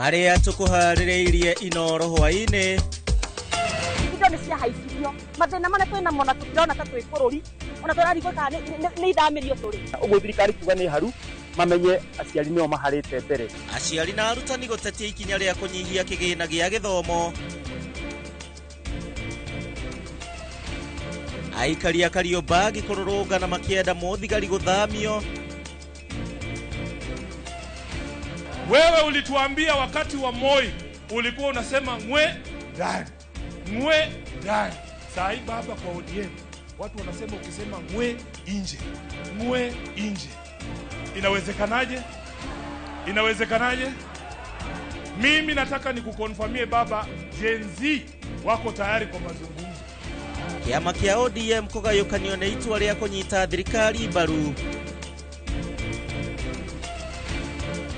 Marĩa tũkũharĩrĩirie Inooro hwaĩ-inĩ. Indo nĩ ciahaicirio, mathĩna marĩa twĩ namo na tũtirona ta twĩ bũrũri, ona tũrarigwo kana nĩ ithamĩrio tũrĩ. Ũguo thirikari kuga nĩ haru, mamenye aciari nĩo maharĩte mbere. Aciari na arutani gũtetia ikinya rĩa kũnyihia kĩgĩna gĩa gĩthomo. Aikari a Kariobangi kũrũrũngana makĩenda mũthigari gũthamio. Wewe ulituambia wakati wa Moi ulikuwa unasema ngwe ndani, ngwe ndani. Saa hii baba, kwa ODM watu wanasema ukisema ngwe nje, ngwe nje. Inawezekanaje? Inawezekanaje? Mimi nataka nikukonfirmie baba, Gen Z wako tayari kwa mazungumzo. Kĩama kĩa ODM kũgayũkanio nĩ itua rĩa kũnyita thirikari mbaru.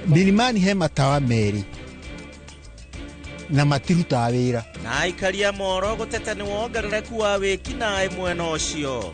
Milimani he matawa merĩ na matirutaga wĩra. Na aikari a Moro gũteta nĩ wongerereku wa wĩkinaĩ mwena ũcio.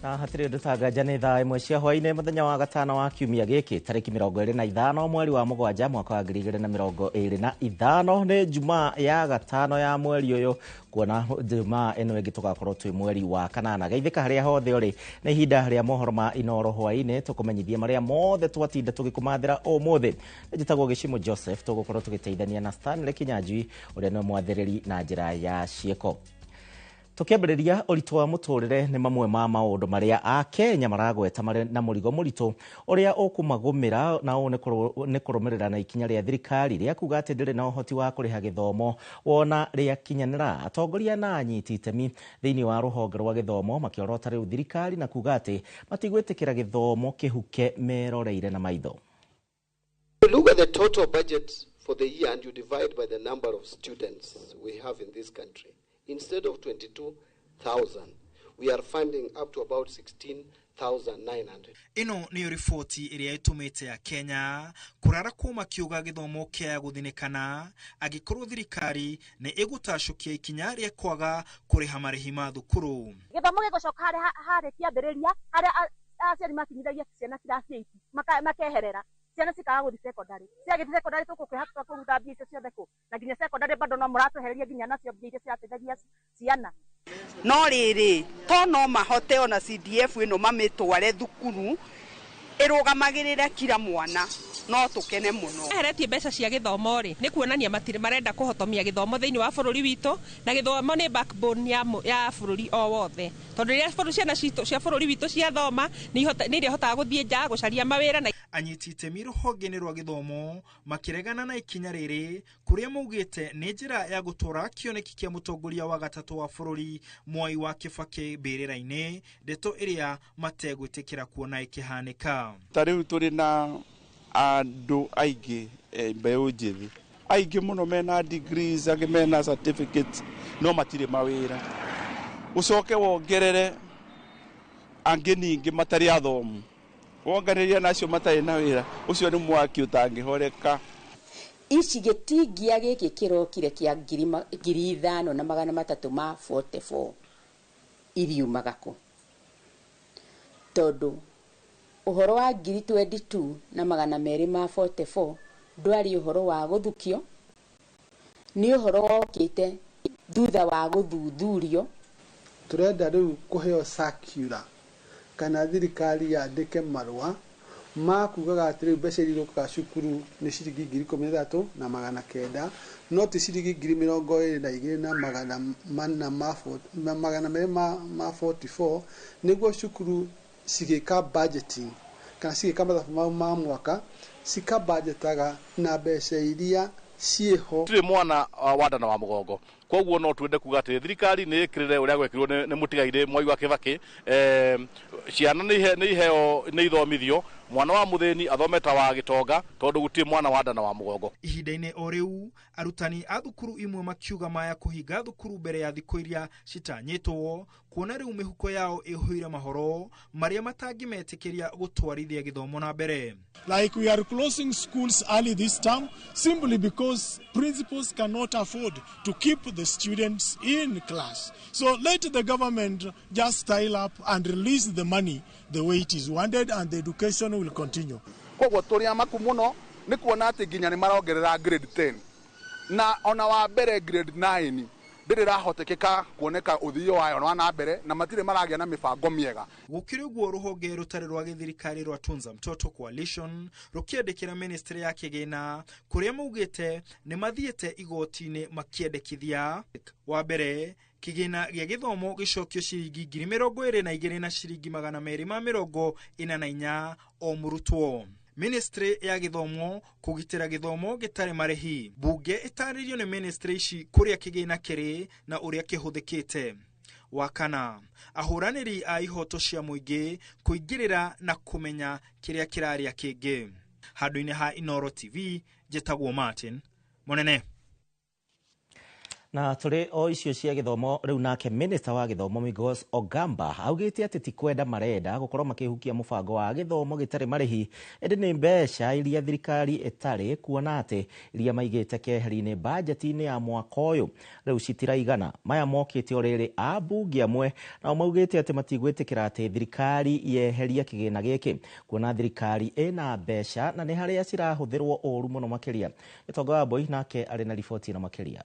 Na hatirĩ ũndũ tanganja nĩ thaa 1 cia hwaĩ-inĩ mũthenya wa gatano wa kiumia gĩkĩ tarĩki 25 mweri wa mũgwanja mwaka wa 2025 nĩ Jumaa ya gatano ya mweri ũyũ, kuona Jumaa ĩno ĩngĩ tũgakorwo twĩ mweri wa kanana. Geithĩka harĩa hothe ũrĩ, nĩ ihinda rĩa mohoro ma Inooro hwaĩ-inĩ tũkũmenyithie marĩa mothe twatinda tũgĩkũmathĩra ũmũthĩ. Njĩtagwo Gĩcimo Joseph, tũgũkorwo tũgĩteithania na Stanley Kinyanjui ũrĩa nĩwe mwathĩrĩri na njĩra ya ciĩko. Tũkĩambĩrĩria, ũritũ wa mũtũrĩre nĩ mamwe ma maũndũ marĩa Akenya maragweta marĩ na mũrigo mũritũ ũrĩa ũkũmagũmĩra, na ũũ nĩ kũrũmĩrĩra na ikinya rĩa thirikari rĩa kuga atĩ ndĩrĩ na ũhoti wa kũrĩha gĩthomo wona rĩakinyanĩra. Atongoria na anyiti itemi thĩinĩ wa rũhonge rwa gĩthomo makĩorota rĩu thirikari na kuga atĩ matigwĩtĩkĩra gĩthomo kĩhuke meroreire na maitho. You look at the total budget for the year and you divide by the number of students we have in this country. Instead of 22,000, we are funding up to about 16,900. Ĩno nĩyo riboti ĩrĩa ĩtũmĩte Akenya kũrara kuma kiuga gĩthomo kĩa gũthinĩkana angĩkorwo thirikari nĩ ĩgũtacũkia ikinya rĩa kwaga kũrĩha marĩhi ma thukuru. Gĩthomo gĩgũcoka harĩa kĩambĩrĩria, harĩa aciari makinyithagia ciana kirathi 8 makeherera. Ciana cikaga gũthiĩ secondary, ciagĩthiĩ secondary tũkũkĩhota kũruta mbia icio ciothe kũ, na nginya secondary bado no mũratwehereria nginya nacio mbia iria cirateithagia ciana. No rĩrĩ, to no mahote ona CDF ĩno mamĩtware thukuru ĩrũgamagĩrĩre kila mwana, no tũkene mũno. Eheretie mbeca cia gĩthomo rĩ, nĩ kuonania matirĩ marenda kũhotomia gĩthomo thĩinĩ wa bũrũri witũ, na gĩthomo nĩ backbone ya bũrũri o wothe, tondũ rĩrĩa ciana citũ cia bũrũri witũ ciathoma nĩ irĩhotaga gũthiĩ nja gũcaria mawĩra. Na anyiti itemi rũhonge-inĩ rwa gĩthomo makĩregana na ikinya rĩrĩ, kũrĩa maugĩte nĩ njĩra ya gũtwara kĩoneki kĩa mũtongoria wa gatatũ wa bũrũri Mwai wa Kibaki mbĩrĩra-inĩ, ndeto ĩrĩa mategwĩtĩkĩra kuona ĩkĩhanĩka. Ta rĩu tũrĩ na andũ aingĩ mbeũ njĩthĩ aingĩ mũno mena degrees, angĩ mena certificates, no matirĩ mawĩra. Ũcoke wongerere angĩ ningĩ matarĩ athomu, wonganĩria nacio matarĩ na wĩra, ũcio nĩ mwaki ũtangĩhoreka. Ici gĩtingia gĩkĩ kĩrokire kĩa 5,344 iriumaga kũ, tondũ ũhoro wa 22,244 ndwarĩ ũhoro wa gũthukio, nĩ ũhoro wokĩte thutha wa gũthuthurio. Tũrenda rĩu kũheo circular kana thirikari yandĩke marũa ma kugaga atĩ rĩu mbeca iria irũkaga cukuru nĩ ciringi 13,900, no ti ciringi 22,244, nĩguo cukuru cigĩka budgeting kana cigĩka mathabu mao ma mwaka cikabajetaga na mbeca iria ciĩho. Tũtirĩ mwana wa nda na wa mũgongo, koguo no twende kuga atĩ thirikari nĩ ĩkĩrĩre ũrĩa gwekirwo nĩ mũtigairĩ Mwai wa Kibaki. Ciana nĩ iheo nĩ ithomithio, mwana wa mũthĩni athome ta wa gĩtonga, tondũ gũtirĩ mwana wa nda na wa mũgongo. Ihinda-inĩ o rĩu arutani a thukuru imwe makiuga maya kũhinga thukuru mbere ya thikũ iria citanyĩtwo, Kuona rĩu mĩhuko yao ĩihũire mahoro marĩa matangĩmetĩkĩria gũtwarithia gĩthomo na mbere. Like we are closing schools early this term simply because principals cannot afford to keep the students in class. So let the government just style up and release the money the way it is wanted, and the education will continue. Koguo tũrĩ amaku mũno nĩ kuona atĩ nginya nĩ marongerera grade 10 na ona wa mbere grade 9 ndĩrĩ rahotekeka kuoneka ũthio wayo wa na mbere na matirĩ maragĩa na mĩbango mĩega. Gũkĩrĩ ũguo, rũhonge rũtarĩ rwa gĩthirikari rwa Tunza Mtoto Coalition rũkĩandĩkĩra ministry ya kĩgĩna kũrĩa maugĩte nĩ mathiĩte igoti-inĩ makĩendekithia wa mbere kĩgĩna gĩa gĩthomo gĩcokio ciringi 22,244 na ciringi 244 o mũrutwo. Ministry ya gĩthomo kũgitĩra gĩthomo gĩtarĩ marĩhi. Bunge ĩtarĩrio nĩ ministry ici kũrĩa kĩgĩna kĩrĩ na ũrĩa kĩhũthĩkĩte. Wa kana, ahũranĩri a ihoto cia mũingĩ kũingĩrĩra na kũmenya kĩrĩa kĩrarĩa kĩngĩ. Handũ-inĩ ha Inooro TV, njĩtagwo Martin Mũnene. Na tũrĩ o icio cia gĩthomo rĩu, nake minister wa gĩthomo Migos Ogamba augĩte atĩ ti kwenda marenda gũkorwo makĩhukia mũbango wa gĩthomo gĩtarĩ marĩhi, ĩndĩ nĩ mbeca iria thirikari ĩtarĩ, kuona atĩ iria maigĩte keheri-inĩ bajeti-inĩ ya mwaka ũyũ rĩu citiraigana. Maya mokĩte o rĩrĩ ambunge amwe nao maugĩte atĩ matigwĩtĩkĩra atĩ thirikari yeheria kĩgĩna gĩkĩ, kuona thirikari ĩna mbeca na nĩ harĩa cirahũthĩrwo ũru mũno makĩria. Gĩtonga wa Mbui nake arĩ na riboti ĩno makĩria.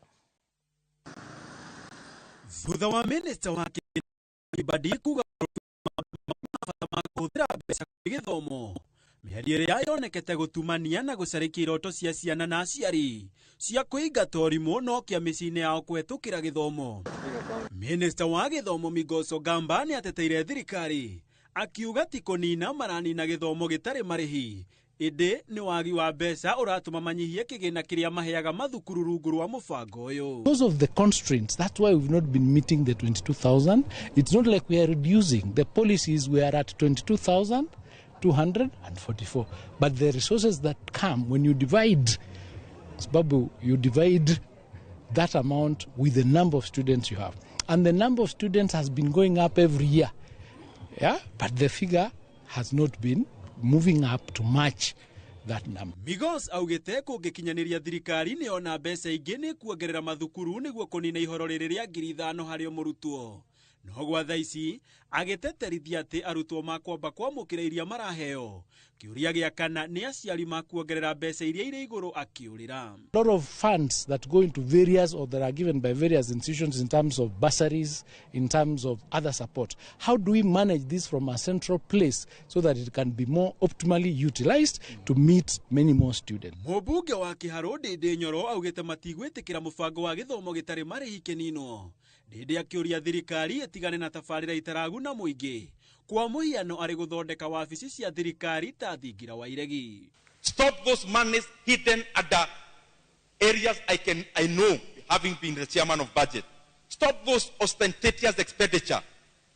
Thutha wa minista wa Mbadi kuga mabata ma kũhũthĩra mbeca kũrĩ gĩthomo, mĩario ĩrĩa yonekete gũtumania na gũcarĩkia iroto cia ciana na aciari cia kũingata ũrimũ no kĩa mĩciĩ-inĩ yao kũhetũkĩra gĩthomo, minista wa gĩthomo Migos Ogamba nĩ ateteire thirikari akiuga ti kũnina maranina gĩthomo gĩtarĩ marĩhi, ĩndĩ nĩ wagi wa mbeca ũratũma manyihie kĩgĩna kĩrĩa maheaga mathukuru rungu rwa mũbango ũyũ. Because of the constraints, that's why we've not been meeting the 22,000. It's not like we are reducing. The policies, we are at 22,244. But the resources that come, when you divide, sababu you divide that amount with the number of students you have. And the number of students has been going up every year. Yeah? But the figure has not been moving up to match that number. Migos augĩte kũngĩkinyanĩria thirikari nĩ ona mbeca ingĩ nĩ kuongerera mathukuru nĩguo kũnina ihoro rĩrĩ rĩa 5,000 harĩ o mũrutwo. No gwa thaa ici agĩteterithia atĩ arutwo makwamba kwamũkĩra iria maraheo. Kĩũria gĩa kana nĩ aciari makuongerera mbeca iria irĩ igũrũ akĩũrĩra. A lot of funds that go into various or that are given by various institutions in terms of bursaries, in terms of other support. How do we manage this from a central place so that it can be more optimally utilized to meet many more students? Mũmbunge wa Kĩharũ Ndĩndĩ Nyoro augĩte matigwĩtĩkĩra mũbango wa gĩthomo gĩtarĩ marĩhi kĩninwo. Ndĩndĩ akĩũria thirikari ĩtigane na tabarĩra itaraguna mũingĩ, kwa mũhiano arĩ gũthondeka wabici cia thirikari ta thingira wa iregi. Stop those monies hidden under areas I know, having been the chairman of budget. Stop those ostentatious expenditure.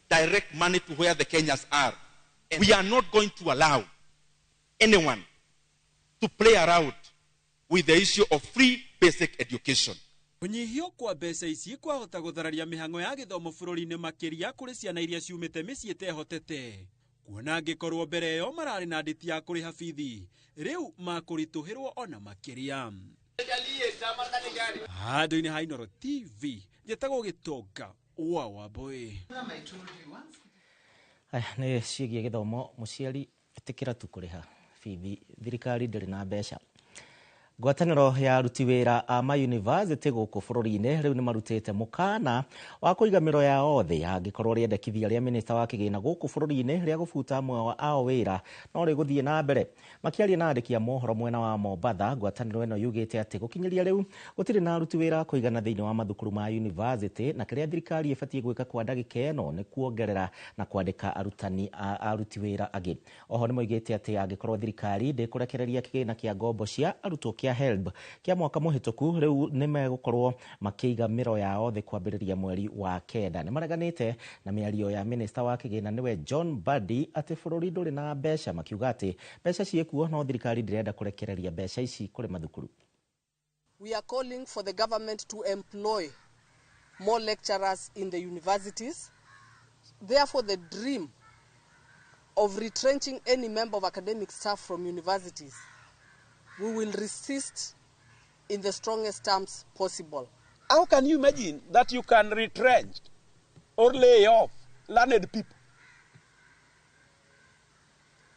Direct money to where the Kenyans are. We are not going to allow anyone to play around with the issue of free basic education. Kũnyihio kwa mbeca ici kwahota gũthararia mĩhang'o ya gĩthomo bũrũri-inĩ makĩria kũrĩ ciana iria ciumĩte mĩciĩ ĩtehotete, kuona angĩkorwo mbere ĩyo mararĩ na ndĩti ya kũrĩha bithi, rĩu makũritũhĩrwo ona makĩria. Handũ-inĩ ha Inooro TV, njĩtagwo Gĩtonga wa Wambũi. Aya nĩ ciĩgiĩ gĩthomo. Mũciari ĩtĩkĩra tu kũrĩha bithi, thirikari ndĩrĩ na mbeca. Ngwatanĩro ya aruti wĩra a mayunivasĩtĩ gũkũ bũrũri-inĩ rĩu nĩ marutĩte mũkana wa kũiga mĩro yao thĩ angĩkorwo rĩendekithia rĩa minista wa kĩgĩna gũkũ bũrũri-inĩ rĩa gũbuta amwe ao wĩra no rĩgũthiĩ na mbere. Makĩaria na andĩki a mohoro mwena wa Mombatha, ngwatanĩro ĩno yugĩte atĩ gũkinyĩria rĩu gũtirĩ na aruti wĩra kũigana thĩinĩ wa mathukuru ma yunivasĩtĩ, na kĩrĩa thirikari ĩbatiĩ gwĩka kwa ndagĩka ĩno nĩ kuongerera na kwandĩka arutani a aruti wĩra angĩ. Oho nĩ moigĩte atĩ angĩkorwo thirikari ndĩkũrekereria kĩgĩna kĩa ngombo cia arutwo kĩa HELB kĩa mwaka mũhĩtũku, rĩu nĩ megũkorwo makĩiga mĩro yao thĩ kwambĩrĩria mweri wa 9. Nĩ mareganĩte na mĩario ya minista wa kĩgĩna nĩwe John Mbadi atĩ bũrũri ndũrĩ na mbeca, makiuga atĩ mbeca ciĩkuo no thirikari ndĩrenda kũrekereria mbeca ici kũrĩ mathukuru. We are calling for the government to employ more lecturers in the universities. Therefore, the dream of retrenching any member of academic staff from universities, we will resist in the strongest terms possible. How can you imagine that you can retrench or lay off learned people?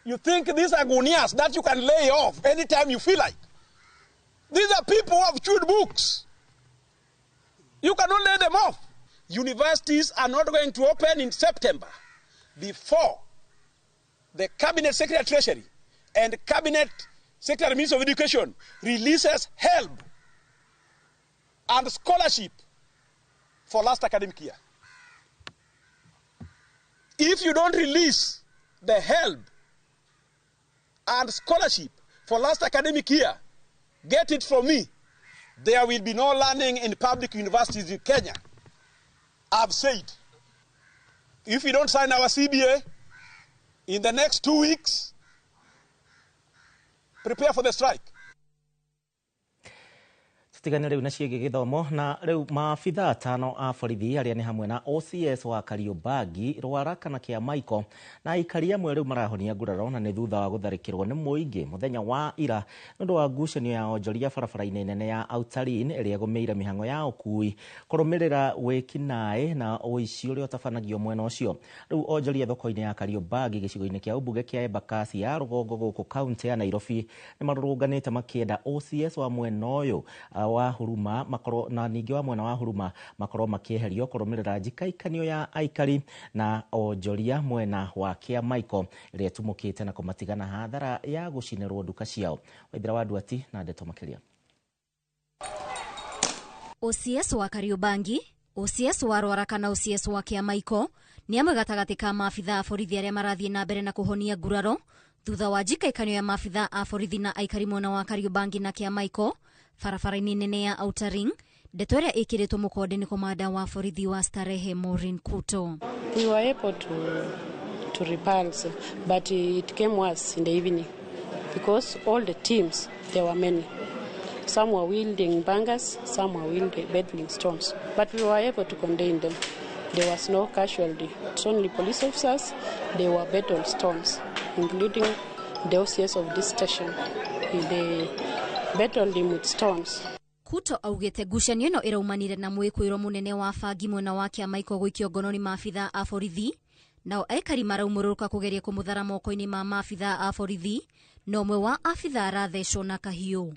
You think these are gunias that you can lay off anytime you feel like? These are people who have chewed books. You cannot lay them off. Universities are not going to open in September before the Cabinet Secretary of Treasury and Cabinet Secretary Minister of Education releases help and scholarship for last academic year. If you don't release the help and scholarship for last academic year, get it from me. There will be no learning in public universities in Kenya. I've said, if you don't sign our CBA in the next 2 weeks, prepare for the strike. Tutigane rĩu na ciĩgiĩ gĩthomo na rĩu maabitha atano a borithi arĩa nĩ hamwe na OCS wa Kariobangi Rwaraka na Kĩamaiko na aikari amwe rĩu marahonia nguraro na nĩ thutha wa gũtharĩkĩrwo nĩ mũingĩ mũthenya wa ira nĩ ũndũ wa ngucanio ya onjoria barabara-inĩ nene ya Outer Ring ĩrĩa ĩgũmĩire mĩhang'o ya ũkui kũrũmĩrĩra wĩkinaĩ na ũici ũrĩa ũtabanagio mwena ũcio. Rĩu onjoria thoko-inĩ ya Kariobangi gĩcigo-inĩ kĩa ũmbunge kĩa Embakasi ya rũgongo gũkũ kaunti ya Nairobi nĩ marũrũnganĩte makĩenda OCS wa mwena ũyũ wa Huruma makorwo na ningĩ wa mwena wa Huruma makorwo makĩeherio kũrũmĩrĩra njikaikanio ya aikari na onjoria mwena wa Kĩamaiko ĩrĩa ĩtumũkĩte na kũmatigana hathara ya gũcinĩrwo nduka ciao. Waithera wa Nduati na ndeto makĩria. OCS wa Kariobangi, OCS wa Rwaraka na OCS wa Kĩamaiko nĩ amwe gatagatĩ ka maabitha a borithi arĩa marathiĩ na mbere na kũhonia nguraro thutha wa njikaikanio ya maabitha a borithi na aikari mwena wa Kariobangi na Kĩamaiko barabara-inĩ nene ya Outer Ring. Ndeto ĩrĩa ĩkĩrĩtwo mũkonde nĩ komanda wa borithi wa Starehe Maureen Kuto. We were able to repulse, but it came worse in the evening because all the teams, there were many. Some were wielding bangers, some were wielding battling stones, but we were able to contain them. There was no casualty. It's only police officers, they were battle stones, including the OCS of this station. They battled him with stones. Kuto augite ngucanio ĩno ĩraumanire na mwĩkwĩro mũnene wa bangi mwena wa Kĩamaiko gũikio ngono nĩ maabitha a borithi, nao aikari maraumũrũrũka kũgeria kũmũthara moko-inĩ ma maabitha a borithi, na ũmwe wa abitha arathecwo na kahiũ.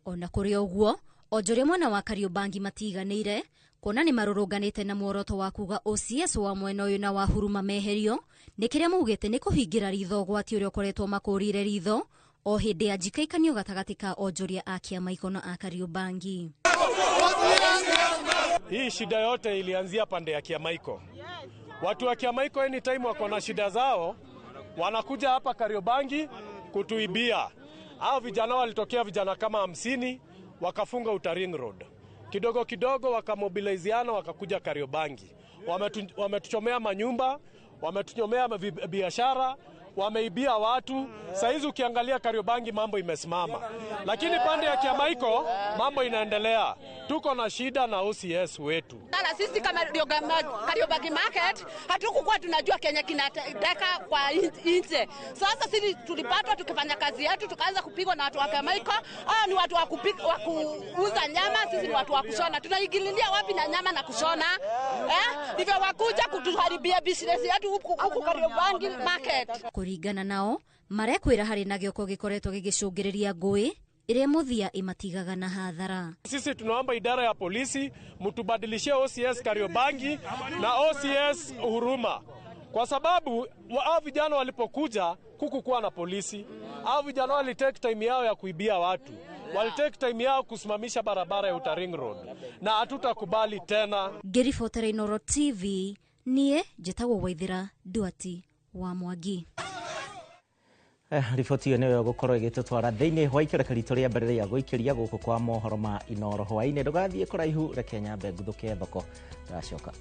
Ona kũrĩ ũguo, onjoria mwena wa Kariobangi matiganĩire kuona nĩ marũrũnganĩte na muoroto wa kuga OCS wa mwena ũyũ na wa Huruma meherio nĩ kĩrĩa maugĩte nĩ kũhingĩra ritho ũgwati ũrĩa ũkoretwo makũrĩire ritho o hĩndĩ ya njikaikanio gatagatĩ ka onjoria a Kĩamaiko na a Kariobangi. Hii shida yote ilianzia pande ya Kĩamaiko. Watu wa Kĩamaiko anytime wako na shida zao wanakuja hapa Kariobangi kutuibia. Hao vijana walitokea vijana kama 50 wakafunga Outer Ring Road. Kidogo kidogo wakamobiliziana wakakuja Kariobangi. Wametuchomea manyumba, wametuchomea biashara, wameibia watu. Saizi ukiangalia Kariobangi mambo imesimama. Lakini pande ya Kĩamaiko mambo inaendelea. Tuko na shida na OCS wetu. Na sisi kama Kariobangi market hatukukuwa tunajua Kenya kinataka kwa nje. Sasa sisi tulipatwa tukifanya kazi yetu tukaanza kupigwa na watu wa Kĩamaiko. Hao ni watu wa kuuza nyama, sisi ni watu wa kushona. Tunaingililia wapi na nyama na kushona? Ndivyo wakuja kutuharibia business yetu huku Kariobangi market. Kũringana nao marekwĩra harĩ na gĩoko gĩkoretwo gĩgĩcũngĩrĩria ngũĩ ĩrĩa mũthia ĩmatigaga na hathara. Sisi tunaomba idara ya polisi mtubadilishie OCS Kariobangi na OCS Huruma, kwa sababu hao vijana walipokuja kukukuwa na polisi. Hao vijana walitake time yao ya kuibia watu, walitake time yao kusimamisha barabara ya Outer Ring Road, na hatutakubali tena. Ngĩribotera Inooro TV niĩ njĩtagwo Waithera Nduati wa Mwangi. Riboti ĩyo nĩyo gũkorwo ĩgĩtũtwara thĩinĩ wa ikereka ritũ rĩa mbere rĩa gũikĩria gũkũ kwa mohoro ma Inooro hwaĩ-inĩ. Ndũgathiĩ kũraihu, reke nyambe nguthũke thoko, ndacoka.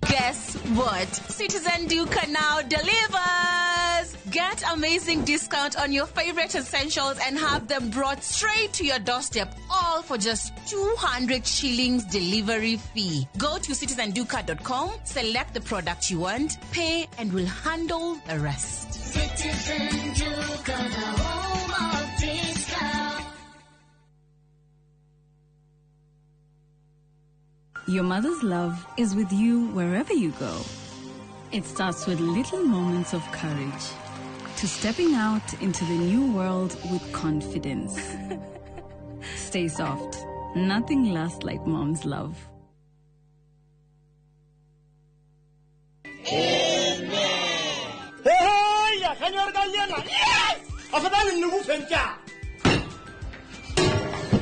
Guess what? Citizen Duka now delivers! Get amazing discount on your favorite essentials and have them brought straight to your doorstep, all for just 200 shillings delivery fee. Go to citizenduka.com, select the product you want, pay, and we'll handle the rest. Citizen Duka, the home of discount. Your mother's love is with you wherever you go. It starts with little moments of courage to stepping out into the new world with confidence. Stay soft. Nothing lasts like mom's love.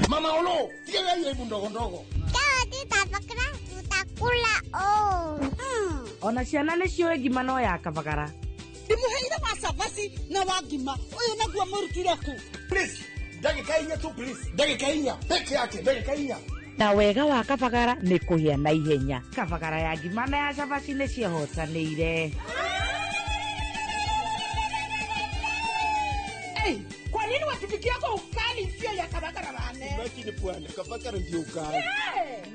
Mama olo, tiga aibu ndogo ndogo. Ona ciana nĩ ciũĩ ngima no ya kabagara. Ndĩmũheire wa cabaci na wa ngima ũyũ naguo mũrutire kũ? Please, ndagĩka inya tu please, ndagĩka inya peke yake, ndagĩka inya. Na wega wa kabagara nĩ kũhĩa na ihenya. Kabagara ya ngima na ya cabaci nĩ ciehotanĩire. Hey, kwa nini wakipikia kwa ukali sio ya kabagara bane? Lakini bwana, kabagara ndio ukali. Yeah.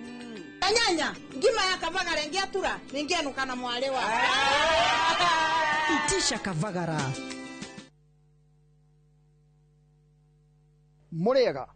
Anyanya, ngima ya kabagara ingiatura, ningenuka na mwale wa. Itisha kabagara. Murega,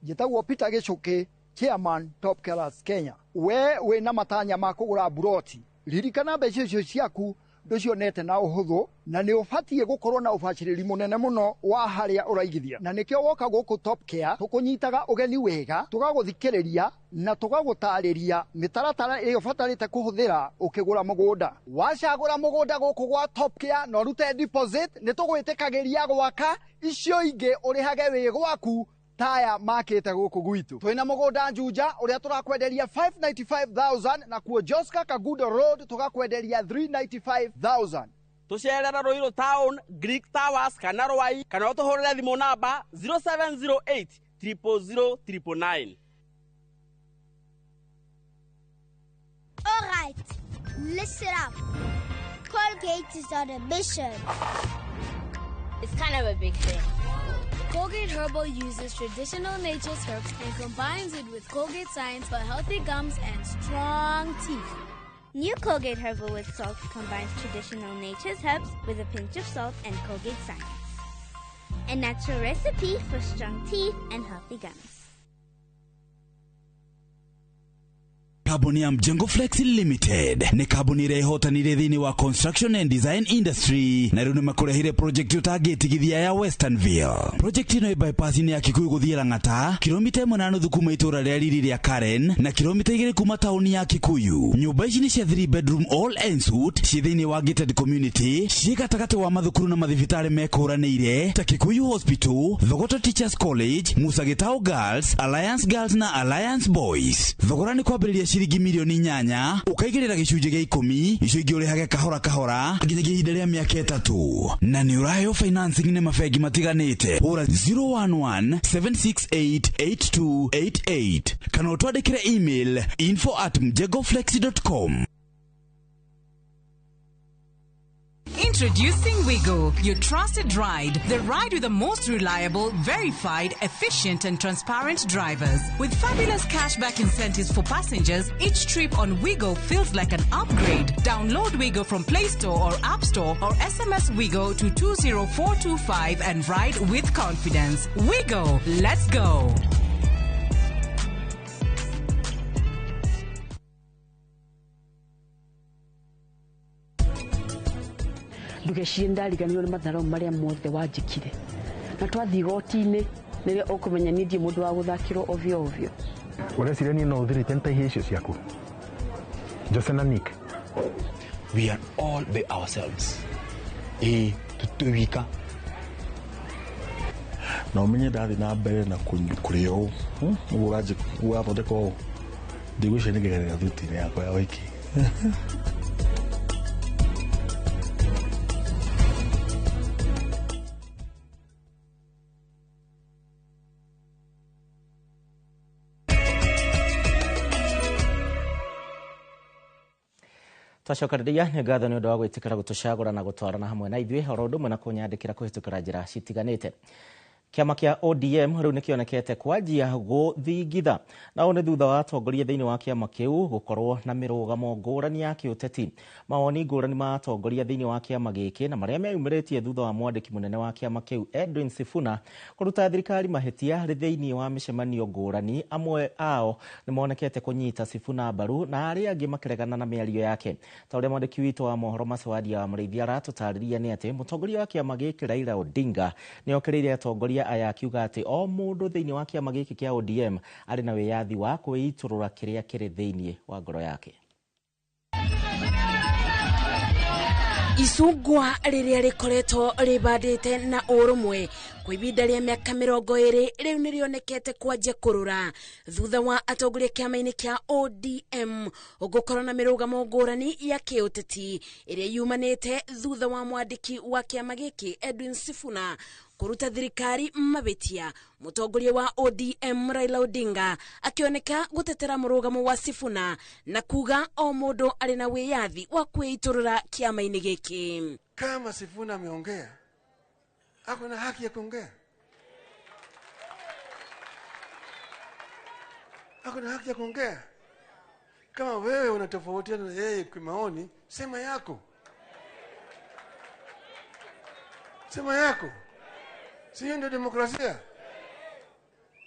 njĩtagwo Peter Gĩchũkĩ, chairman Top Killers Kenya. We wĩna matanya ma kũgũra buroti, ririkana mbeca icio ciaku ndũcionete na ũhũthũ, na nĩ ũbatiĩ gũkorwo na ũbacĩrĩri mũnene mũno wa harĩa ũraigithia, na nĩkĩo woka gũkũ Top Care tũkũnyitaga ũgeni wega, tũgagũthikĩrĩria na tũgagũtarĩria mĩtaratara ĩrĩa ũbatarĩte kũhũthĩra ũkĩgũra mũgũnda. Wacagũra mũgũnda gũkũ gwa Top Care na ũrute deposit, nĩ tũgwĩtĩkagĩria gwaka icio ingĩ ũrĩhage wĩ gwaku taya makĩte gũkũ gwitũ. Twĩna mũgũnda Juja ũrĩa tũrakwenderia 595,000 na kuo Joska Kagudo Road tũgakwenderia 395,000. Tũcerere Ruiru Town, Greek Towers kana Rwai, kana ũtũhũrĩre thimũ namba 0708 000 999. All right, listen up. Colgate is on a mission. It's kind of a big thing. Colgate Herbal uses traditional nature's herbs and combines it with Colgate science for healthy gums and strong teeth. New Colgate Herbal with Salt combines traditional nature's herbs with a pinch of salt and Colgate science. A natural recipe for strong teeth and healthy gums. Kambuni ya Mjengo Flex Limited nĩ kambuni ĩrĩa ĩhotanire thĩinĩ wa construction and design industry, na rĩu nĩmakũrehire project ũtangĩtigithia ya Westernville. Project ĩno ĩ bypass-inĩ ya Kikuyu gũthiĩ Lang'ata, kilomita 1.5 kuma itũũra rĩa riri rĩa Karen na kilomita 2 kuma taũni ya Kikuyu. Nyũmba ici nĩ cia 3 bedroom all en suite, ciĩ thĩinĩ wa gated community, ciĩ gatagatĩ wa mathukuru na mathibitarĩ mekũranĩire ta Kikuyu Hospital, Thogoto Teachers College, Musa Gitau Girls, Alliance Girls na Alliance Boys. Thogora nĩ kwambĩrĩria ciringi milioni 8 ũkaigĩrĩra gĩcunjĩ gĩa 10, icio ingĩ ũrĩhage kahora kahora nginyagia ihinda rĩa mĩaka 3, na nĩ ũraheo financing nĩ mabengi matiganĩte. Hũra 011 768 8288 kana ũtwandĩkĩre email info@mjengoflex.com. Introducing Wigo, your trusted ride. The ride with the most reliable, verified, efficient and transparent drivers. With fabulous cashback incentives for passengers, each trip on Wigo feels like an upgrade. Download Wigo from Play Store or App Store or SMS Wigo to 20425 and ride with confidence. Wigo, let's go. Ndugecirie ndariganirwo nĩ matharau marĩa mothe wanjĩkire, na twathiĩ igoti-inĩ nĩrĩo ũkũmenya niĩ ndirĩ mũndũ wa gũthakĩrwo ovyo ovyo. Ũreciria niĩ no ũthirĩte nĩ icio ciaku Jose na Nick? We are all by ourselves. Ĩĩ tũtwĩ wika. Na ũmenye ndathiĩ na mbere na kũrĩa ũũ ũguo ũrathondeka ũũ, ndigwĩciria nĩngegerera thuti-inĩ yakwa ya ũhiki. Twacokereria nĩ ngatho nĩ ũndũ wa gwĩtĩkĩra gũtũcagũra na gũtwarana hamwe na ithuĩ oro ũndũ ũmwe na kũnyandĩkĩra kũhĩtũkĩra njĩra citiganĩte. Kĩama kĩa ODM rĩu nĩkĩonekete kwanjia gũthingitha, na ũũ nĩ thutha wa atongoria thĩinĩ wa kĩama kĩu gũkorwo na mĩrũgamo ngũrani ya kĩũteti. Mawoni ngũrani ma atongoria thĩinĩ wa kĩama gĩkĩ na marĩa meyumĩrĩtie thutha wa mwandĩki mũnene wa kĩama kĩu Edwin Sifuna kũruta thirikari mahĩtia rĩ thĩinĩ wa mĩcemanio ngũrani. Amwe ao nĩmonekete kũnyita Sifuna mbaru na arĩa angĩ makĩregana na mĩario yake. Ta ũrĩa mwandĩki witũ wa mohoro Macewadia wa Mũrĩithi aratũtarĩria nĩ atĩ mũtongoria wa kĩama gĩkĩ Raila Odinga nĩokĩrĩire atongoria aya akiuga atĩ o mũndũ thĩinĩ wa kĩama gĩkĩ kĩa ODM arĩ na wĩyathi wa kwĩitũrũra kĩrĩa kĩrĩ thĩinĩ wa ngoro yake. Icungwa rĩrĩa rĩkoretwo rĩbandĩte na ũrũmwe kwa ihinda rĩa mĩaka 20 rĩu nĩrĩonekete kwanjia kũrũra thutha wa atongoria kĩama-inĩ kĩa ODM gũkorwo na mĩrũgamo ngũrani ya kĩũteti ĩrĩa yumanĩte thutha wa mwandĩki wa kĩama gĩkĩ Edwin Sifuna kũruta thirikari mabĩtia. Mũtongoria wa ODM Raila Odinga akĩoneka gũtetera mũrũgamo wa Sifuna na kuga o mũndũ arĩ na wĩyathi wa kwĩitũrũra kĩama-inĩ gĩkĩ. Kama Sifuna ameongea, ako na haki ya kuongea, ako na haki ya kuongea. Kama wewe unatofautiana na yeye kwa maoni, sema yako, sema yako. Sio ndio demokrasia?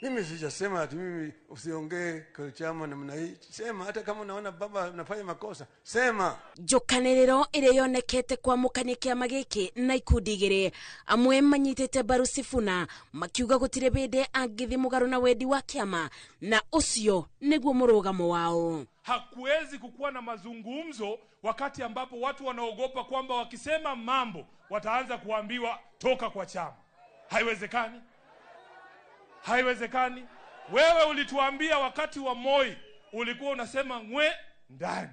Mimi sijasema ati mimi usiongee kwa chama namna hii. Sema hata kama unaona baba anafanya makosa, sema. Njokanĩrĩro ĩrĩa yonekete kwamũkania kĩama gĩkĩ na ikundi igĩrĩ, amwe manyitĩte mbaru Sifuna makiuga gũtirĩ bĩndĩ angĩthiĩ mũgarũ na wendi wa kĩama, na ũcio nĩguo mũrũgamo wao. Hakuwezi kukuwa na mazungumzo wakati ambapo watu wanaogopa kwamba wakisema mambo wataanza kuambiwa toka kwa chama. Haiwezekani. Haiwezekani. Wewe ulituambia wakati wa Moi ulikuwa unasema ngwe ndani,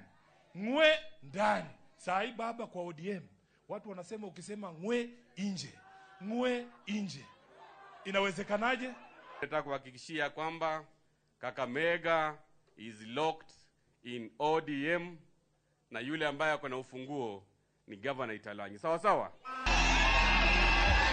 ngwe ndani. Sai baba kwa ODM watu wanasema ukisema ngwe nje, ngwe nje. Inawezekanaje? Nataka kuhakikishia kwamba Kakamega is locked in ODM na yule ambaye ako na ufunguo ni Governor Italanyi. Sawa sawa?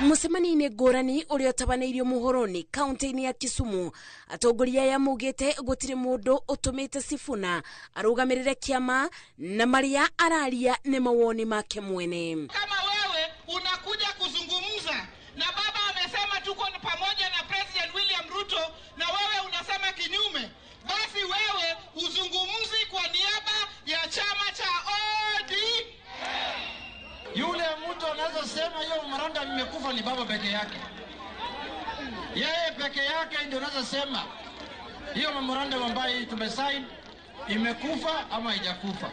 Mũcemanio-inĩ ngũrani ũrĩa ũtabanĩirio Muhoroni kaunti-inĩ ya Kisumu, atongoria aya maugĩte gũtirĩ mũndũ ũtũmĩte Sifuna arũgamĩrĩre kĩama na marĩa araria nĩ mawoni make mwene. Kama wewe unakuja kuzungumza na baba amesema tuko pamoja na President William Ruto na wewe unasema kinyume, basi wewe uzungumzi kwa niaba ya chama cha ODM. Yule mtu anaweza sema hiyo mranda nimekufa ni baba peke yake. Yeye peke yake ndio anaweza sema hiyo mranda ambayo tumesign imekufa ama haijakufa.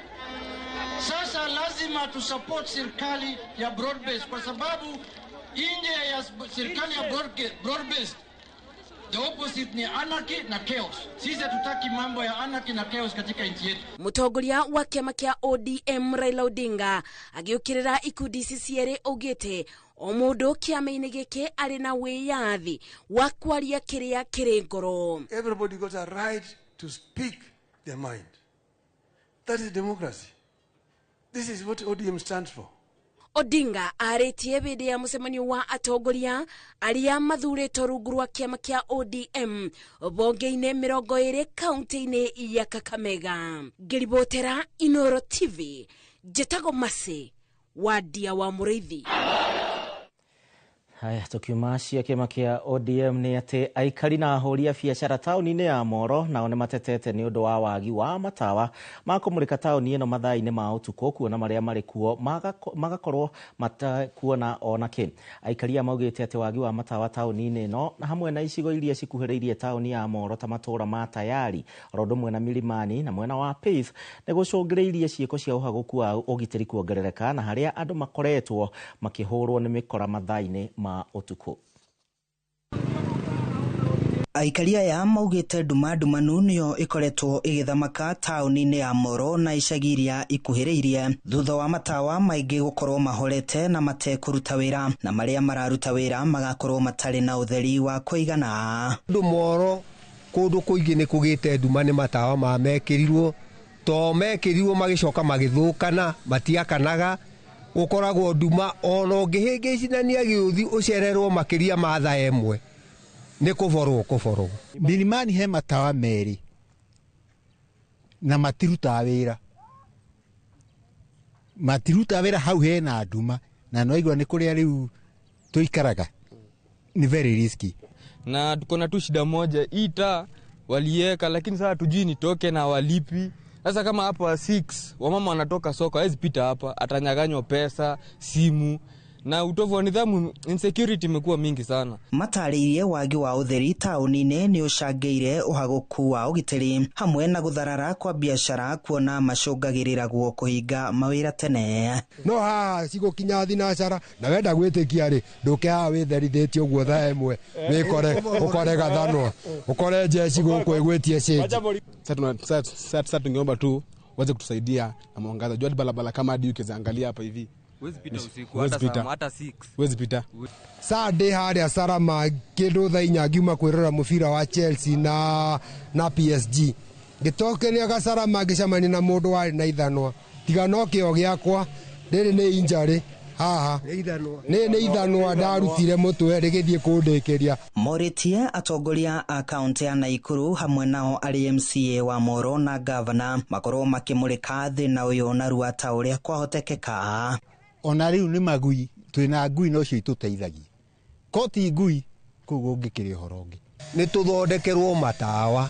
Sasa lazima tusupport serikali ya broad based, kwa sababu nje ya serikali ya broad based the opposite ni anarchy na chaos. Sisi hatutaki mambo ya anarchy na chaos katika nchi yetu. Mũtongoria wa kĩama kĩa ODM Raila Odinga agĩũkĩrĩra ikundi ici cierĩ augĩte o mũndũ kĩama-inĩ gĩkĩ arĩ na wĩyathi wa kwaria kĩrĩa kĩrĩ ngoro. Everybody got a right to speak their mind. That is democracy. This is what ODM stands for. Odinga arĩtie hĩndĩ ya mũcemanio wa atongoria arĩa mathurĩtwo rungu rwa kĩama kĩa ODM bonge-inĩ 20 kaunti-inĩ ya Kakamega. Ngĩribotera Inoro TV, njĩtagwo Mercy Wadia wa Mũrĩithi. Haya, tukiuma cia kĩama kĩa ODM nĩ atĩ aikari na ahũri a biacara taũni-inĩ ya Moro nao nĩ matetete nĩ ũndũ wa wagi wa matawa ma kũmũrĩka taũni ĩno mathaa-inĩ ma ũtukũ, kuona marĩa marĩ kuo magakorwo matakuona ona kĩ. Aikari aya maugĩte atĩ wagi wa matawa taũni-inĩ ĩno na hamwe na icigo iria cikuhĩrĩirie taũni ya Moro ta matũũra ma Tayari oro ũndũ ũmwe na Milimani na mwena wa Pace nĩ gũcũngĩrĩirie ciĩko cia ũhagũku wa ũgitĩri kuongerereka na harĩa andũ makoretwo makĩhũrwo nĩ mĩkora mathaa-inĩ ma ũtukũ. Aikari aya maugĩte nduma ndumanu nĩyo ĩkoretwo ĩgĩthamaka taũni-inĩ ya Moro na icagi iria ikuhĩrĩirie thutha wa matawa maingĩ gũkorwo mahorete na matekũruta wĩra, na marĩa mararuta wĩra magakorwo matarĩ na ũtheri wa kũigana. Andũ Moro kũndũ kũingĩ nĩ kũgĩte nduma nĩ matawa mamekĩrirwo To mekĩrirwo magĩcoka magĩthũkana matiakanaga gũkoragwo nduma ona ũngĩhĩngĩcithania gĩũthi ũcererwo makĩria ma thaa ĩmwe nĩ kũborwo kũborwo. Milimani he matawa merĩ na matirutaga wĩra, matirutaga wĩra hau hena nduma na no igua nĩ kũrĩa rĩu tũikaraga ni very risky. Na tuko na tu shida moja, hii taa walieka lakini sasa tujui nitoke na walipi. Sasa kama hapa 6 wamama wanatoka soko, hawezi pita hapa, atanyaganywa pesa, simu na utovu wa nidhamu, insecurity imekuwa mingi sana. Matarĩirie wagi wa ũtheri taũni-inĩ nĩ ũcangĩire ũhagũku wa ũgitĩri hamwe na gũtharara kwa biacara kuona macũngagĩrĩragwo kũhinga mawĩra tene. No haha cigũkinya thinacara na wenda gwĩtĩkia rĩ ndũke haha wĩtherithĩtie ũguo thaa ĩmwe wĩkore ũkore gathanwa ũkore njeci gũkũ ĩgwĩtie cĩnji. Sasa tungeomba tu waweze kutusaidia na mwangaza. Jua barabara kama hadi ukiweza angalia hapa hivi. Huwezi pita usiku hata saa hata 6. Huwezi pita. Saa ndĩ harĩa Salama kĩndũ thaa inya ngiuma kwĩrora mũbira wa Chelsea na PSG ngĩtokeria gacarama ngĩcemania na mũndũ warĩ na ithanwa tiga no kĩo gĩakwa rĩrĩ nĩ injury haha nĩ ithanwa ndarutire mũtwe rĩgĩthiĩ kũndĩkĩria. Morĩtie atongoria a kaunti ya Naikuru hamwe nao arĩ MCA wa Moro na gavana makorwo makĩmũrĩka thĩna ũyũ narua ta ũrĩa kwahotekeka. Ona rĩu nĩ magui twĩna ngui no cio itũteithagia ko ti ngui kũu gũngĩkĩrĩ ũhoro ũngĩ. Nĩ tũthondekerwo matawa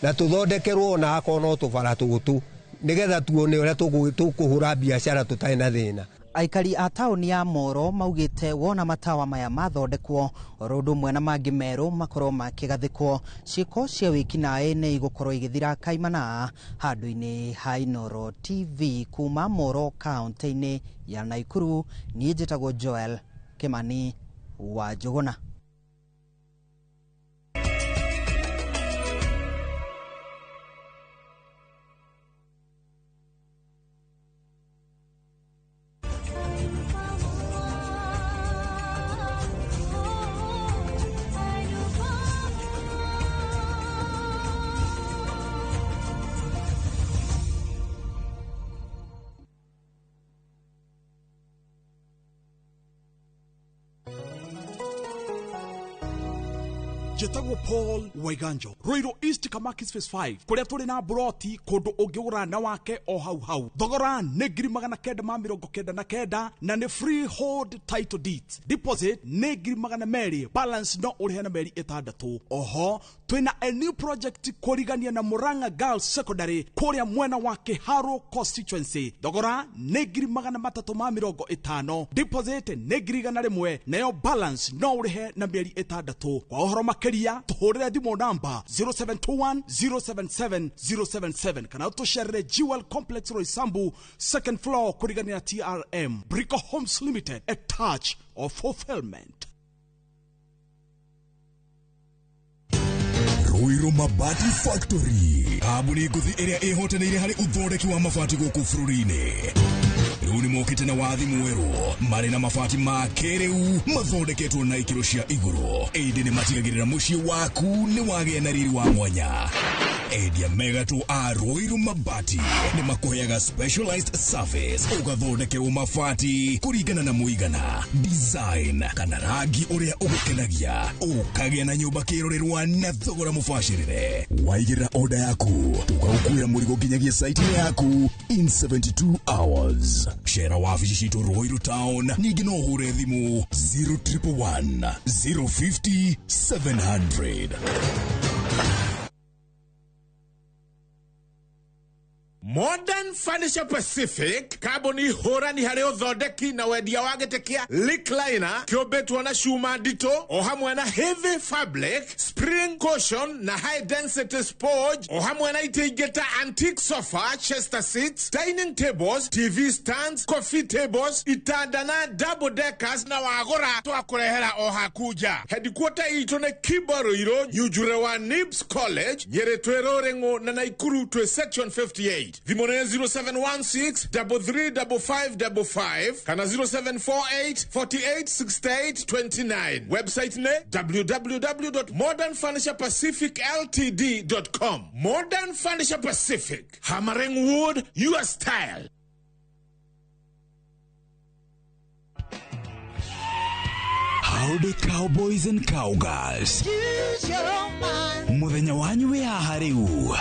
na tũthondekerwo ona akorwo no tũbara tũtũ nĩgetha tuone ũrĩa tũkũhũra biacara tũtarĩ na thĩna. Aikari a taũni ya Moro maugĩte wona matawa maya mathondekwo oro ũndũ ũmwe na mangĩ merũ makorwo makĩgathĩkwo ciĩko cia wĩkinaĩ nĩ igũkorwo igĩthira kaimana handũ-inĩ ha Inooro TV kuma Moro kaunti-inĩ ya Naikuru. Niĩ njĩtagwo Joel Kimani wa Njũgũna. Njĩtagwo Paul Waiganjo Ruiru East Kamakis Phase 5 kũrĩa tũrĩ na broti kũndũ ũngĩgũra na wake o hau hau. Thogora nĩ 999 na nĩ freehold title deeds. Deposit nĩ 200,000, balance no ũrĩhe na mĩeri 6. Oho twĩna a new project kũrigania na Murang'a Girls Secondary kũrĩa mwena wa Kiharo constituency. Thogora nĩ 350,000, deposit nĩ 100,000 nayo balance no ũrĩhe na mĩeri 6. Kwa ũhoro makĩria tũhũrĩre thimũ namba 0721 077 077 kana tũcerere Jewel Complex Roysambu second floor kũrigania TRM. Brico Homes Limited, a touch of fulfillment. Ruiru Mabati Factory, kambuni ngũthi ĩrĩa ĩhotanĩire harĩ ũthondeki wa mabati gũkũ bũrũri-inĩ. Rĩu nĩ mokĩte na wathi mwerũ marĩ na mabati ma kĩrĩu mathondeketwo na ikĩro cia igũrũ, ĩndĩ nĩ matigagĩrĩra mũciĩ waku nĩ wagĩa na riri wa mwanya. Endia megatũ a Ruiru Mabati nĩ makũheaga specialized service ũgathondekerwo mabati kũringana na mũigana, design kana rangi ũrĩa ũgũkenagia, ũkagĩa na nyũmba kĩrorerwa na thogora mũbacĩrĩre. Waigĩrĩra order yaku tũgagũkuĩra mũrigo nginyagia site-inĩ yaku in 72 hours. Cera wabici citũ Ruiru Town, ningĩ no ũhũre thimũ 0111 050 700. Modern Furniture Pacific kambuni hũrani harĩ ũthondeki na wendia wa gĩtĩ kĩa recliner kĩũmbĩtwo na cuma nditũ o hamwe na heavy fabric, spring cushion na high density sponge o hamwe na itĩ ingĩ ta antique sofa, chester seats, dining tables, TV stands, coffee tables, itanda na double deckers na wagũra twakũrehera o haku nja. Headquarter itũ nĩ Kimbo Ruiru, Nyunjure wa Nibs College, Nyĩrĩ twĩ Rũrĩng'ũ na Naikuru twĩ section 58. Thimũ nĩ 0716 335555 kana 0748 48 68 29. Website nĩ www.modernfurniturepacificltd.com. Modern Furniture Pacific, hammering wood your style. Howdy cowboys and cowgirls. Muthenya wanyu wĩ haha rĩu.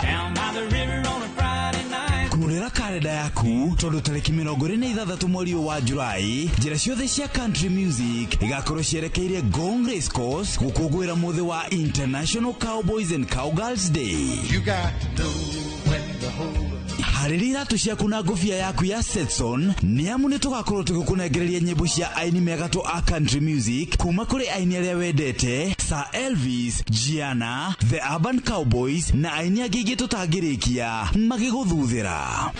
Kurĩra karenda yaku tondũ tarĩki 26 mweri ũyũ wa Julai, njĩra ciothe cia country music igakorwo cierekeire Ngong Race Course gũkũngũĩra mũthĩ wa International Cowboys and Cowgirls Day. You got to know when to hold up. Harĩria iratũ ciaku na ngũbia yaku ya Stetson nĩ amu nĩ tũgakorwo tũgĩkũnengereria nyĩmbo cia aini megatũ a country music kuma kũrĩ aini arĩa wendete Sir Elvis, Gianna, The Urban Cowboys na aini angĩ aingĩ tũtangĩrĩkia magĩgũthuthĩra.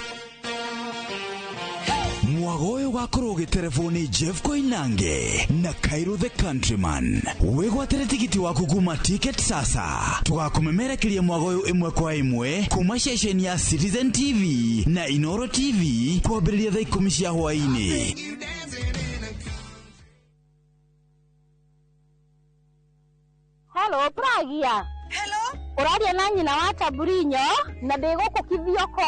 Mwago ũyũ ũgakorwo ũgĩterebwo nĩ Jeff Koinange na Cairo the Countryman. Wĩgwatĩre tigiti waku kuma Ticket Sasa. Tũgakũmemerekeria mwago ũyũ ĩmwe kwa ĩmwe kuma ceceni ya Citizen TV na Inoro TV kwambĩrĩria thaa 10 cia hwaĩ-inĩ. Hello, Pragia. Hello. Ũraria na nyina wa Taburinyo na ndĩ gũkũ Kithioko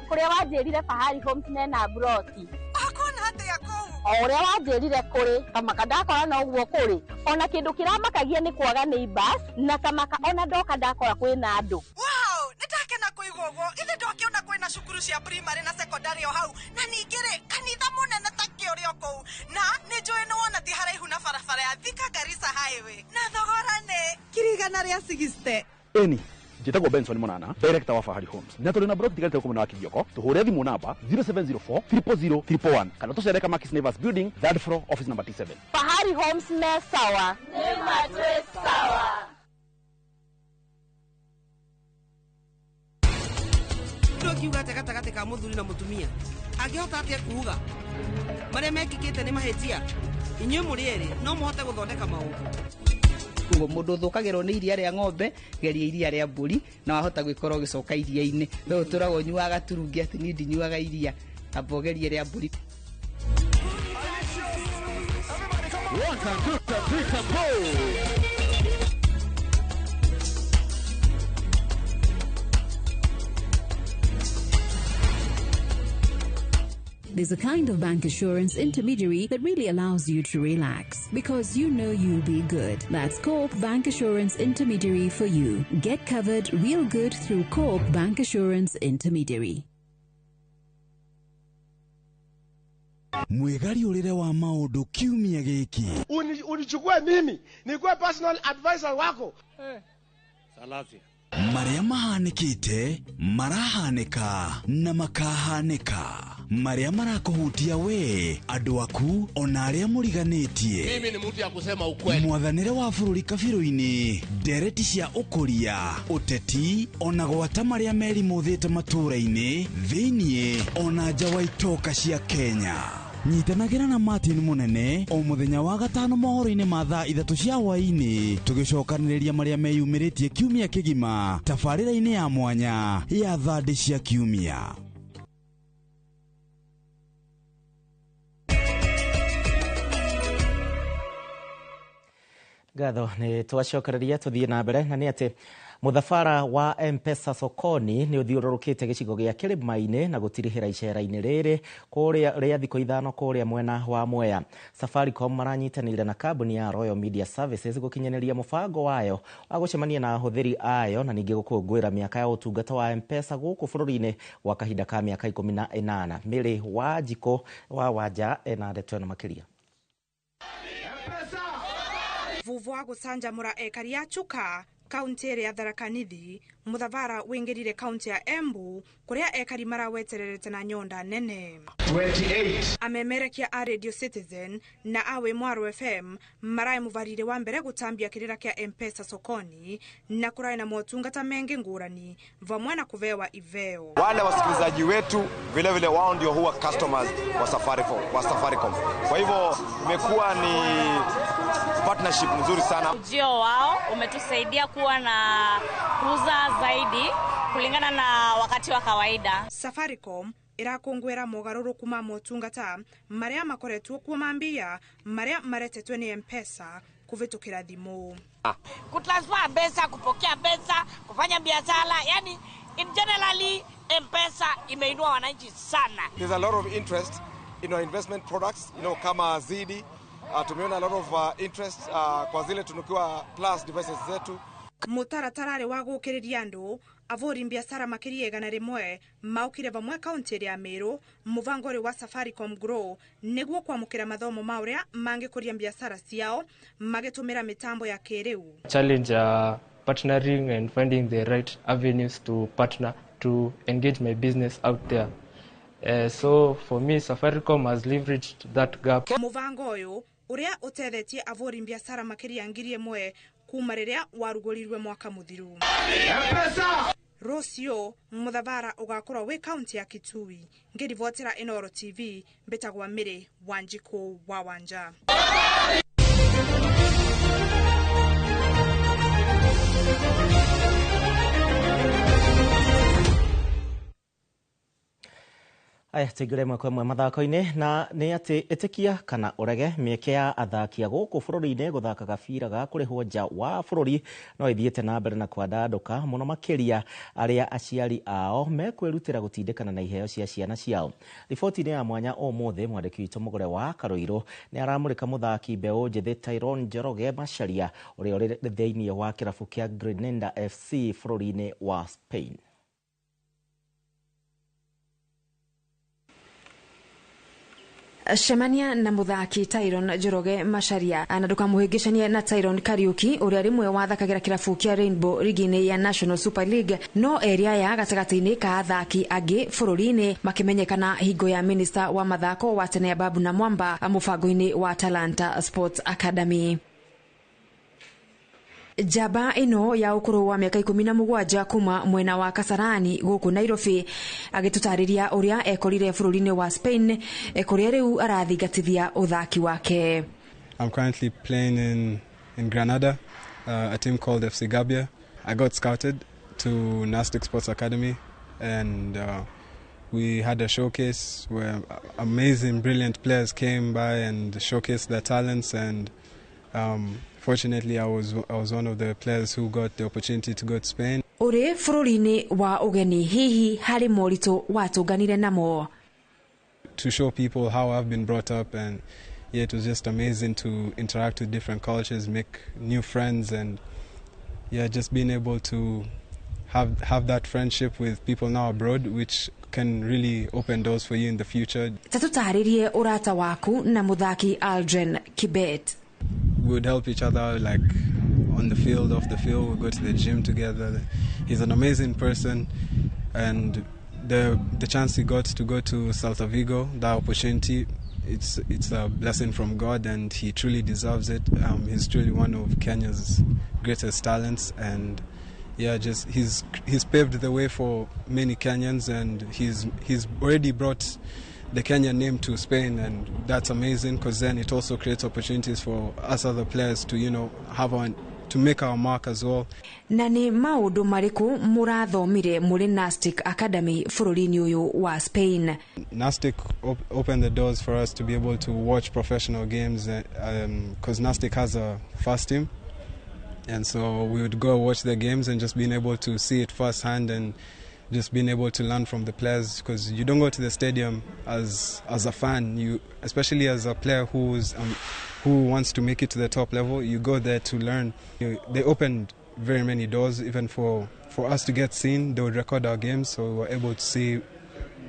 kũrĩa wanjĩrire Fahari Homes mena broti. Akuona atĩa kũu? O ũrĩa wanjĩrire kũrĩ, kamaka ndakora noguo kũrĩ. Ona kĩndũ kĩramakagia nĩ kwaga neighbors na kamaka ona ndoka ndakora kwĩna andũ. Wow, nĩndakena kũigua ũguo. Ithe ndwakĩona kwĩna cukuru cia primary na secondary o hau na ningĩ rĩ kanitha mũnene ta kĩ ũrĩ o kũu na nĩ njũĩ nĩ wona ti haraihu na barabara ya Thika Garissa Highway na thogora nĩ 160,000. Eni njĩtagwo Benson Monana, director wa Fahari Homes, na tũrĩ na broti tigarĩte gũkũ mwena wa Kithioko. Tũhũre thimũ namba 0704 000 111 kana tũcere Kamakis Neighbors Building, third floor, office number T7. Fahari Homes me sawa. Nĩ matwĩ sawa. Ndũngiuga atĩa gatagatĩ ka mũthuri na mũtumia angĩhota atĩa kuuga marĩa mekĩkĩte nĩ mahĩtia? Inyuĩ mũrĩ erĩ no mũhote gũthondeka maũndũ. Koguo mũndũ ũthũkagĩrwo nĩ iria rĩa ng'ombe, geria iria rĩa mbũri na wahota gwĩkora ũgĩcoka iria-inĩ. We ũtũraga ũnyuaga turungi atĩ niĩ ndinyuaga iria, amba ũgerie rĩa mbũri. 1, 2, 3, 4. There's a kind of bank assurance intermediary that really allows you to relax because you know you'll be good. That's Co-op Bank Assurance Intermediary for you. Get covered real good through Co-op Bank Assurance Intermediary. Mwĩgariũrĩre wa maũndũ kiumia gĩkĩ. Unichukue mimi nikuwe personal advisor wako. Salasia. Marĩa mahanĩkĩte, marahanĩka na makahanĩka. Marĩa marakũhutia we, andũ aku, ona arĩa mũriganĩtie. Mimi ni mtu ya kusema ukweli. Mwathanĩre wa bũrũri kabirũ-inĩ, ndereti cia ũkũria, ũteti, ona gwata marĩa merimũthĩte matũũra-inĩ, thĩiniĩ, ona nja wa itoka cia Kenya. Nyitanagĩra na Martin Mũnene o mũthenya wa gatano mohoro-inĩ ma thaa 3 cia hwaĩ-inĩ, tũgĩcokanĩrĩria marĩa meyumĩrĩtie kiumia kĩgima tabarĩra-inĩ ya mwanya ya thandĩ cia kiumia. Ngatho nĩ twacokereria tũthiĩ na mbere na nĩ atĩ mũthabara wa M-Pesa Sokoni nĩ ũthiũrũrũkĩte gĩcigo gĩa Kĩrĩma-inĩ na gũtirihĩra icera-inĩ rĩrĩ kũrĩa rĩa thikũ 5 kũrĩa mwena wa Mwea. Safaricom maranyitanĩire na kambuni ya Royal Media Services gũkinyanĩria mũbango wayo wa gũcemania na ahũthĩri ayo na ningĩ gũkũngũĩra mĩaka ya ũtungata wa M-Pesa gũkũ bũrũri-inĩ gwa kahinda ka mĩaka 18. Mĩrĩ wa Njikũ wa Wanja ena ndeto ĩno makĩria. Vuvu wa gũcanjamũra ekari a Chuka kaunti ĩrĩa ya Tharaka Nithi mũthabara wĩingĩrire kaunti ya Embu kũrĩa ekari marawetererete na nyonda nene. 28 Amemerekia a Radio Citizen na awe Mwaro FM marae mũbarire wa mbere gũtambia kĩrĩra kĩa M-Pesa sokoni na kũrae na motungata mengi ngũrani vamwe na kuvewa iveo. Wale wasikilizaji wetu vile vile wao ndio huwa customers wa Safaricom. Kwa hivyo imekuwa ni partnership nzuri sana. Ujio wao umetusaidia kuwa na kuuza zaidi Kulingana na wakati wa kawaida. Safaricom irakũngũĩra mogarũrũku ma motungata marĩa makoretwo kuo mambia marĩa maretetwe nĩ M-Pesa kũvĩtũkĩra thimũ. Kutransfer pesa, kupokea pesa, kufanya biashara, yani in generally M-Pesa imeinua wananchi sana. There's a lot of interest in our investment products, kama Zidi. Tumeona a lot of interest kwa zile Tunukiwa Plus devices zetu. Mũtaratara wa gũkĩrĩria andũ avũri biacara makĩria 100 maukire vamwe kaunti ya Meru mũbango ũrĩ wa Safaricom Grow nĩguo kwamũkĩra mathomo ma ũrĩa mangĩkũria biacara ciao magĩtũmĩra mĩtambo ya kĩrĩu. Challenge partnering and finding the right avenues to partner to engage my business out there. So for me, Safaricom has leveraged that gap. Mũbango ũyũ ũrĩa ũtethetie avũri biacara makĩria 1,000 kuma rĩrĩa warugũrirwe mwaka mũthiru. Rũciũ mũthabara ũgakorwo wĩ kaunti ya Kitui. Ngĩribotera Inooro TV mbĩtagwa Mĩrĩ Wanjikũ wa Wanja. Aya tũingĩre ĩmwe kwa ĩmwe mathako-inĩ na nĩ atĩ ĩtĩkia kana ũrege mĩeke ya athaki a gũkũ bũrũri-inĩ gũthaka gabira ga kũrĩhwo nja wa bũrũri no ĩthiĩte na mbere na kwandandũka mũno makĩria arĩa aciari ao mekwĩrutĩra gũtindĩkana na iheo cia ciana ciao. Riboti-inĩ ya mwanya ũmũthĩ mwandĩki witũ Mũgũre wa Karũirũ nĩ aramũrĩka mũthaki mbeũ njĩthĩ Tyrone Njoroge Macharia ũrĩa ũrĩ thĩinĩ wa kĩrabu kĩa Grenada FC bũrũri-inĩ wa Spain. Cemania na muthaki Tyrone Njoroge Macharia na ndukamuhĩngĩcanie na Tyrone Kariuki ũrĩa rĩmwe wathakagĩra kĩrabu kĩa Rainbow ligi-inĩ ya National Super League no erĩ aya gatagatĩ-inĩ ka athaki angĩ bũrũri-inĩ makĩmenyekana hingo ya minista wa mathako wa tene Ababu na Mwamba mũbango-inĩ wa Talanta Sports Academy. Njamba ĩno ya ũkũrũ wa mĩaka 17 kuma mwena wa Kasarani gũkũ Nairobi agĩtũtarĩria ũrĩa ekorire bũrũri-inĩ wa Spain kũrĩa rĩu arathingatithia ũthaki wake. I'm currently playing in Granada, a team called FC Gabia. I got scouted to Nastic Sports Academy and we had a showcase where amazing, brilliant players came by and showcased their talents, and fortunately, I was one of the players who got the opportunity to go to Spain. Uri bũrũri-inĩ wa ũgeni hihi harĩ moritũ watũnganire namo? To show people how I've been brought up, and yeah, it was just amazing to interact with different cultures, make new friends, and yeah, just being able to have that friendship with people now abroad, which can really open doors for you in the future. Tatũtarĩrie ũrata waku na mũthaki Aldrin Kibet. We would help each other, like on the field, off the field. We go to the gym together. He's an amazing person, and the chance he got to go to Celta Vigo, that opportunity, it's a blessing from God, and he truly deserves it. He's truly one of Kenya's greatest talents, and yeah, just he's paved the way for many Kenyans, and he's already brought the Kenyan name to Spain, and that's amazing because then it also creates opportunities for us other players to, you know, to make our mark as well. Na nĩ maũndũ marĩkũ mũrathomire mũrĩ Nastic Academy bũrũri-inĩ ũyũ wa Spain? Nastic opened the doors for us to be able to watch professional games, because Nastic has a first team, and so we would go watch the games and just being able to see it firsthand and just being able to learn from the players, because you don't go to the stadium as a fan, you especially as a player who wants to make it to the top level, you go there to learn. They opened very many doors, even for us to get seen. They would record our games, so we were able to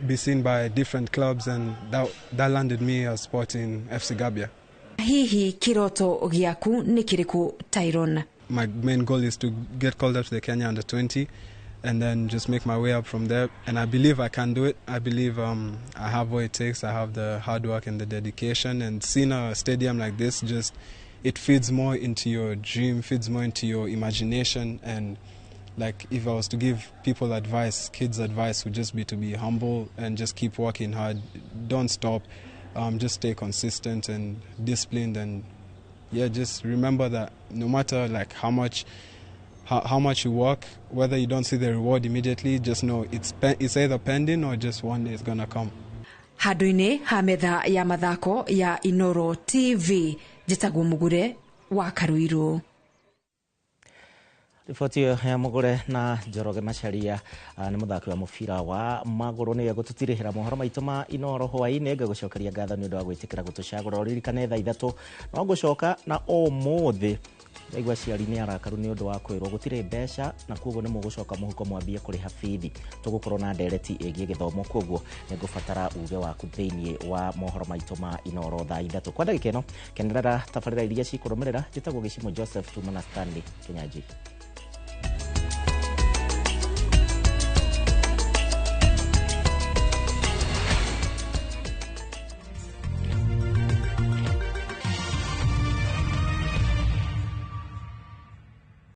be seen by different clubs, and that landed me a spot in FC Gabia. Hihi kiroto gĩaku nĩ kĩrĩkũ, Tyrone? My main goal is to get called up to the Kenya under-20 and then just make my way up from there. And I believe I can do it. I believe I have what it takes. I have the hard work and the dedication. And seeing a stadium like this, just it feeds more into your dream, feeds more into your imagination. And like if I was to give people advice, kids advice, would just be to be humble and just keep working hard. Don't stop. Just stay consistent and disciplined. And yeah, just remember that no matter like how much How much you work, whether you don't see the reward immediately, just know it's either pending or just one day it's gonna come. Handũ-inĩ ha metha ya mathako ya Inoro TV, njĩtagwo Mũgure wa Karuiru. Riboti ĩyo ya Mũgũre na Njoroge Macharia, nĩ mũthaki wa mũbira wa magũrũ, nĩwe gũtũtirĩhĩra mohoro maitũ ma Inoro hwaĩ-inĩ. Ngagũcokeria ngatho nĩ ũndũ wa gwĩtĩkĩra gũtũcagũra. Ũririkane thaa 3 no ngũcoka na ũmũthĩ ndaigua aciari nĩ arakaru nĩ ũndũ wa kwĩrwo gũtirĩ mbeca, na koguo nĩ mũgũcoka mũhuko mwambie kũrĩha bithi. Tũgũkorwo na ndereti ĩgiĩ gĩthomo, koguo nĩ ngũbatara uge waku thĩinĩ wa mohoro maitũ ma Inoro thaa 3. Kwa ndagĩka ĩno, kenerera tabarĩra iria cikũrũmĩrĩra. Njĩtagwo Gĩcimo Joseph, tuma na Stanley Kinyanjui.